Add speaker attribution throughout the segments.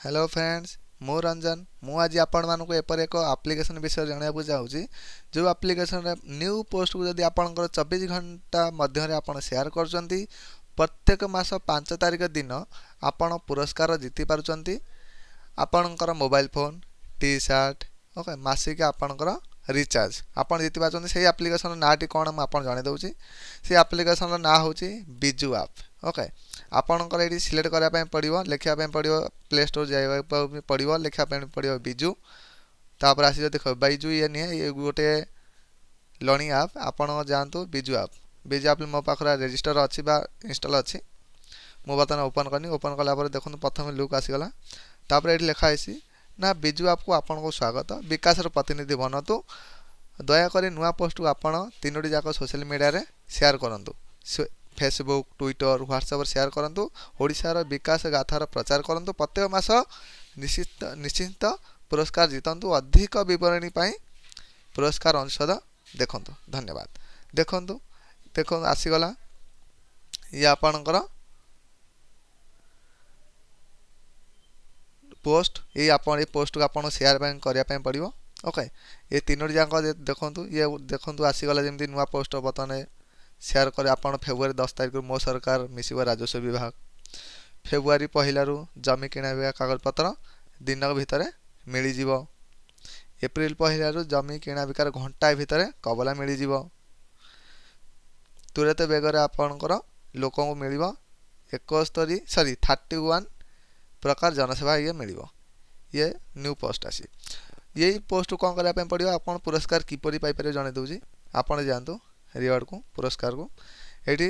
Speaker 1: Hello friends, ମୁଁ ରଞ୍ଜନ। ମୁଁ ଆଜି ଆପଣମାନଙ୍କୁ ଏପରି ଏକ ଆପ୍ଲିକେସନ୍ ବିଷୟରେ ଜଣାଇବାକୁ ଚାହୁଁଛି, ଯେଉଁ ଆପ୍ଲିକେସନ୍ରେ ନ୍ୟୁ ପୋଷ୍ଟକୁ ଯଦି ଆପଣଙ୍କର 24 ଘଣ୍ଟା ମଧ୍ୟରେ ଆପଣ ସେୟାର କରୁଛନ୍ତି, ପ୍ରତ୍ୟେକ ମାସ 5 ତାରିଖ ଦିନ ଆପଣ ପୁରସ୍କାର ଜିତି ପାରୁଛନ୍ତି। ଆପଣଙ୍କର mobile phone, T shirt, okay, ମାସିକ ଆପଣଙ୍କର ରିଚାର୍ଜ ଆପଣ ଜିତି ପାରୁଛନ୍ତି। ସେଇ ଆପ୍ଲିକେସନ୍ର ନାଁଟି କ'ଣ, ମୁଁ ଆପଣ ଜଣାଇ ଦେଉଛି। ସେଇ ଆପ୍ଲିକେସନ୍ର ନାଁ ହେଉଛି ବିଜୁ ଆପ୍। ଓକେ, ଆପଣଙ୍କର ଏଇଠି ସିଲେକ୍ଟ କରିବା ପାଇଁ ପଡ଼ିବ, ଲେଖିବା ପାଇଁ ପଡ଼ିବ, ପ୍ଲେ ଷ୍ଟୋର୍ ଯିବା ପାଇଁ ପଡ଼ିବ, ଲେଖିବା ପାଇଁ ପଡ଼ିବ ବିଜୁ। ତାପରେ ଆସିବ, ଦେଖ, ବିଜୁ। ଇଏ ନୁହେଁ, ଇଏ ଗୋଟେ ଲର୍ଣ୍ଣିଂ ଆପ୍। ଆପଣ ଯାଆନ୍ତୁ ବିଜୁ ଆପ୍। ବିଜୁ ଆପ୍ ମୋ ପାଖରେ ରେଜିଷ୍ଟର ଅଛି ବା ଇନଷ୍ଟଲ୍ ଅଛି। ମୁଁ ବର୍ତ୍ତମାନ ଓପନ୍ କରିନି। ଓପନ୍ କଲା ପରେ ଦେଖନ୍ତୁ, ପ୍ରଥମେ ଲୁକ୍ ଆସିଗଲା। ତାପରେ ଏଇଠି ଲେଖା ହେଇଛି ନା, ବିଜୁ ଆପ୍କୁ ଆପଣଙ୍କୁ ସ୍ୱାଗତ, ବିକାଶର ପ୍ରତିନିଧି ବନନ୍ତୁ। ଦୟାକରି ନୂଆ ପୋଷ୍ଟକୁ ଆପଣ ତିନୋଟି ଯାକ ସୋସିଆଲ ମିଡ଼ିଆରେ ସେୟାର କରନ୍ତୁ। ଫେସବୁକ୍, ଟ୍ୱିଟର, ହ୍ୱାଟ୍ସଆପ୍ରେ ସେୟାର କରନ୍ତୁ। ଓଡ଼ିଶାର ବିକାଶ ଗାଥାର ପ୍ରଚାର କରନ୍ତୁ। ପ୍ରତ୍ୟେକ ମାସ ନିଶ୍ଚିତ ନିଶ୍ଚିନ୍ତ ପୁରସ୍କାର ଜିତନ୍ତୁ। ଅଧିକ ବିବରଣୀ ପାଇଁ ପୁରସ୍କାର ଅନୁଚ୍ଛେଦ ଦେଖନ୍ତୁ। ଧନ୍ୟବାଦ। ଦେଖନ୍ତୁ, ଦେଖନ୍ତୁ, ଆସିଗଲା ଇଏ ଆପଣଙ୍କର ପୋଷ୍ଟ। ଏଇ ଆପଣ ଏଇ ପୋଷ୍ଟକୁ ଆପଣ ସେୟାର ପାଇଁ କରିବା ପାଇଁ ପଡ଼ିବ। ଓକେ, ଏ ତିନୋଟି ଯାକ ଦେଖନ୍ତୁ, ଇଏ ଦେଖନ୍ତୁ, ଆସିଗଲା ଯେମିତି ନୂଆ ପୋଷ୍ଟ ବର୍ତ୍ତମାନ ସେୟାର କରି ଆପଣ ଫେବୃଆରୀ 10 ତାରିଖରୁ ମୋ ସରକାର ମିଶିବ ରାଜସ୍ୱ ବିଭାଗ। ଫେବୃଆରୀ 1ରୁ ଜମି କିଣା କାଗଜପତ୍ର ଦିନକ ଭିତରେ ମିଳିଯିବ। ଏପ୍ରିଲ 1ରୁ ଜମି କିଣା ବିକାର ଘଣ୍ଟାଏ ଭିତରେ କବଲା ମିଳିଯିବ। ତୁରନ୍ତ ବେଗରେ ଆପଣଙ୍କର ଲୋକଙ୍କୁ ମିଳିବ 71, ସରି, 31 ପ୍ରକାର ଜନସେବା ଇଏ ମିଳିବ। ଇଏ ନ୍ୟୁ ପୋଷ୍ଟ ଆସି ଏଇ ପୋଷ୍ଟକୁ କ'ଣ କରିବା ପାଇଁ ପଡ଼ିବ, ଆପଣ ପୁରସ୍କାର କିପରି ପାଇପାରିବେ, ଜଣାଇ ଦେଉଛି। ଆପଣ ଯାଆନ୍ତୁ ରିୱାର୍ଡ଼କୁ, ପୁରସ୍କାରକୁ। ଏଇଠି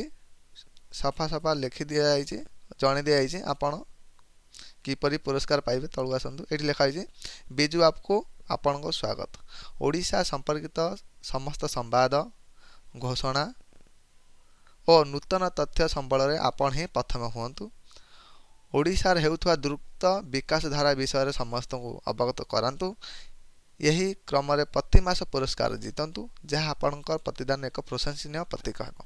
Speaker 1: ସଫା ସଫା ଲେଖି ଦିଆଯାଇଛି, ଜଣାଇ ଦିଆଯାଇଛି ଆପଣ କିପରି ପୁରସ୍କାର ପାଇବେ। ତଳକୁ ଆସନ୍ତୁ। ଏଇଠି ଲେଖା ହେଇଛି, ବିଜୁ ଆପ୍କୁ ଆପଣଙ୍କୁ ସ୍ୱାଗତ। ଓଡ଼ିଶା ସମ୍ପର୍କିତ ସମସ୍ତ ସମ୍ବାଦ, ଘୋଷଣା ଓ ନୂତନ ତଥ୍ୟ ସମ୍ବଳରେ ଆପଣ ହିଁ ପ୍ରଥମ ହୁଅନ୍ତୁ। ଓଡ଼ିଶାରେ ହେଉଥିବା ଦ୍ରୁତ ବିକାଶ ଧାରା ବିଷୟରେ ସମସ୍ତଙ୍କୁ ଅବଗତ କରାନ୍ତୁ। ଏହି କ୍ରମରେ ପ୍ରତି ମାସ ପୁରସ୍କାର ଜିତନ୍ତୁ, ଯାହା ଆପଣଙ୍କ ପ୍ରତିଦାନ ଏକ ପ୍ରଶଂସନୀୟ ପ୍ରତୀକ ହେବ।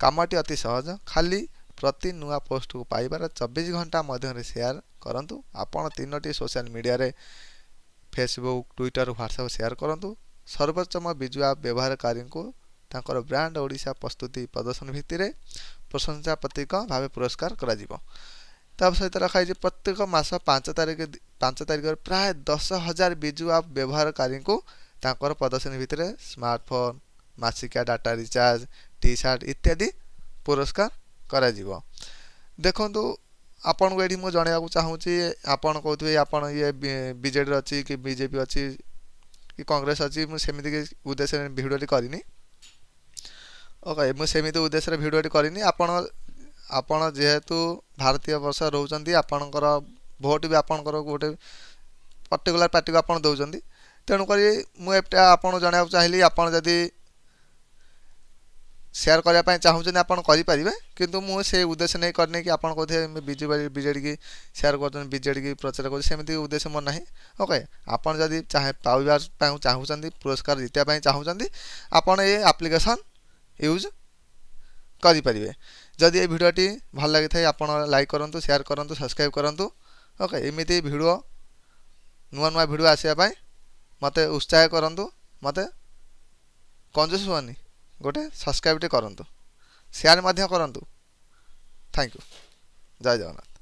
Speaker 1: କାମଟି ଅତି ସହଜ। ଖାଲି ପ୍ରତି ନୂଆ ପୋଷ୍ଟକୁ ପାଇବାର 24 ଘଣ୍ଟା ମଧ୍ୟରେ ସେୟାର କରନ୍ତୁ। ଆପଣ ତିନୋଟି ସୋସିଆଲ ମିଡ଼ିଆରେ ଫେସବୁକ୍, ଟ୍ୱିଟର, ହ୍ୱାଟ୍ସଆପ୍ ସେୟାର କରନ୍ତୁ। ସର୍ବୋତ୍ତମ ବିଜୁ ଆପ୍ ବ୍ୟବହାରକାରୀଙ୍କୁ ତାଙ୍କର ବ୍ରାଣ୍ଡ ଓଡ଼ିଶା ପ୍ରସ୍ତୁତି ପ୍ରଦର୍ଶନ ଭିତ୍ତିରେ ପ୍ରଶଂସା ପ୍ରତୀକ ଭାବେ ପୁରସ୍କାର କରାଯିବ। ତା ସହିତ ରଖାଯାଇଛି, ପ୍ରତ୍ୟେକ ମାସ 5 ତାରିଖ, 5 ତାରିଖରେ ପ୍ରାୟ 10,000 ବିଜୁ ଆପ୍ ବ୍ୟବହାରକାରୀଙ୍କୁ ତାଙ୍କର ପ୍ରଦର୍ଶନୀ ଭିତରେ ସ୍ମାର୍ଟଫୋନ୍, ମାସିକିଆ ଡାଟା ରିଚାର୍ଜ, ଟି ସାର୍ଟ ଇତ୍ୟାଦି ପୁରସ୍କାର କରାଯିବ। ଦେଖନ୍ତୁ, ଆପଣଙ୍କୁ ଏଇଠି ମୁଁ ଜଣାଇବାକୁ ଚାହୁଁଛି, ଆପଣ କହୁଥିବେ ଆପଣ ଇଏ ବିଜେଡ଼ିରେ ଅଛି କି ବିଜେପି ଅଛି କି କଂଗ୍ରେସ ଅଛି। ମୁଁ ସେମିତି କିଛି ଉଦ୍ଦେଶ୍ୟରେ ଭିଡ଼ିଓଟି କରିନି। ଓକେ, ମୁଁ ସେମିତି ଉଦ୍ଦେଶ୍ୟରେ ଭିଡ଼ିଓଟି କରିନି। ଆପଣ ଯେହେତୁ ଭାରତୀୟ ବର୍ଷ ରହୁଛନ୍ତି, ଆପଣଙ୍କର ଭୋଟ ବି ଆପଣଙ୍କର ଗୋଟେ ପର୍ଟିକୁଲାର ପାର୍ଟିକୁ ଆପଣ ଦେଉଛନ୍ତି। ତେଣୁକରି ମୁଁ ଏଇଟା ଆପଣଙ୍କୁ ଜଣାଇବାକୁ ଚାହିଁଲି। ଆପଣ ଯଦି ସେୟାର କରିବା ପାଇଁ ଚାହୁଁଛନ୍ତି, ଆପଣ କରିପାରିବେ। କିନ୍ତୁ ମୁଁ ସେଇ ଉଦ୍ଦେଶ୍ୟ ନେଇ କରିନି କି ଆପଣ କହୁଥିବେ ବିଜୁ ବିଜେଡ଼ି କି ସେୟାର କରୁଛନ୍ତି, ବିଜେଡ଼ି କି ପ୍ରଚାର କରୁଛନ୍ତି। ସେମିତି ଉଦ୍ଦେଶ୍ୟ ମୋର ନାହିଁ। ଓକେ, ଆପଣ ଯଦି ଚାହେଁ ପାଇବା ପାଇଁ ଚାହୁଁଛନ୍ତି, ପୁରସ୍କାର ଜିତିବା ପାଇଁ ଚାହୁଁଛନ୍ତି, ଆପଣ ଏ ଆପ୍ଲିକେସନ୍ ୟୁଜ୍ କରିପାରିବେ। ଯଦି ଏ ଭିଡ଼ିଓଟି ଭଲ ଲାଗିଥାଏ, ଆପଣ ଲାଇକ୍ କରନ୍ତୁ, ସେୟାର କରନ୍ତୁ, ସବସ୍କ୍ରାଇବ୍ କରନ୍ତୁ। ଓକେ, ଏମିତି ଭିଡ଼ିଓ, ନୂଆ ନୂଆ ଭିଡ଼ିଓ ଆସିବା ପାଇଁ ମୋତେ ଉତ୍ସାହ କରନ୍ତୁ। ମୋତେ କଞ୍ଜୁସ ହୁଅନି, ଗୋଟେ ସବସ୍କ୍ରାଇବ୍ଟେ କରନ୍ତୁ, ସେୟାର ମଧ୍ୟ କରନ୍ତୁ। Thank you. Jay Jagannath.